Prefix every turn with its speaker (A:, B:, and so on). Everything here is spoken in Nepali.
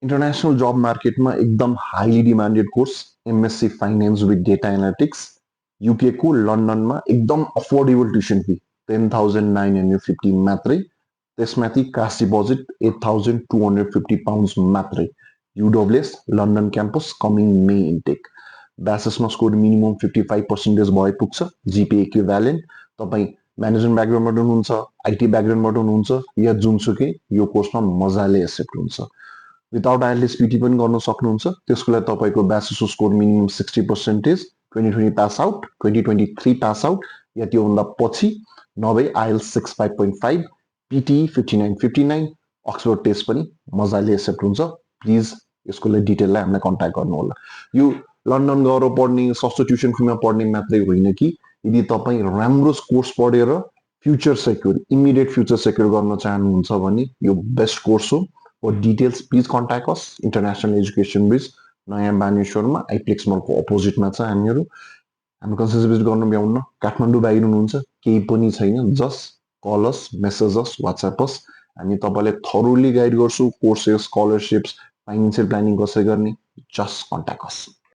A: इन्टरनेसनल जब मार्केटमा एकदम highly demanded course MSc finance with data analytics UK को लन्डनमा एकदम अफोर्डेबल ट्युसन फी 10,950 मात्रै त्यसमाथि cash deposit 8,250 pounds मात्रै UWS लन्डन क्याम्पस कमिङ मे इन्टेक ब्याचेसमा स्कोर मिनिमम 55% भए पुग्छ जिपे इक्विभ्यालेन्ट तपाईँ म्यानेजमेन्ट ब्याकग्राउन्डबाट हुनुहुन्छ आइटी ब्याकग्राउन्डबाट हुनुहुन्छ या जुनसुकै यो कोर्समा मजाले एक्सेप्ट हुन्छ विदाउट आइएलटिएस पिटी पनि गर्न सक्नुहुन्छ त्यसको लागि तपाईँको ब्याचेसको score minimum 60% 2020 pass out 2023 pass out या त्योभन्दा पछि नभए आइएल्स 65.5 पिटी 59 अक्सफोर्ड टेस्ट पनि मजाले एक्सेप्ट हुन्छ प्लिज यसको लागि डिटेललाई हामीलाई कन्ट्याक्ट गर्नु होला यो लन्डन गएर पढ्ने सस्तो ट्युसन फीमा पढ्ने मात्रै होइन कि यदि तपाईँ राम्रो कोर्स पढेर future secure immediate future secure गर्न चाहनुहुन्छ भने यो बेस्ट कोर्स हो For details, please contact us. International Education Bridge, नयाँ बानेश्वरमा आइप्लेक्स मलको अपोजिटमा छ हामीहरू हामी कन्सेन्स विजिट गर्न भ्याउन्न काठमाडौँ बाहिर हुनुहुन्छ केही पनि छैन जस्ट कल अस मेसेज अस वाट्सएप अस हामी तपाईँलाई थरोली गाइड गर्छौँ कोर्सेस स्कलरसिप्स फाइनेन्सियल प्लानिङ कसरी गर्ने जस्ट कन्ट्याक्ट अस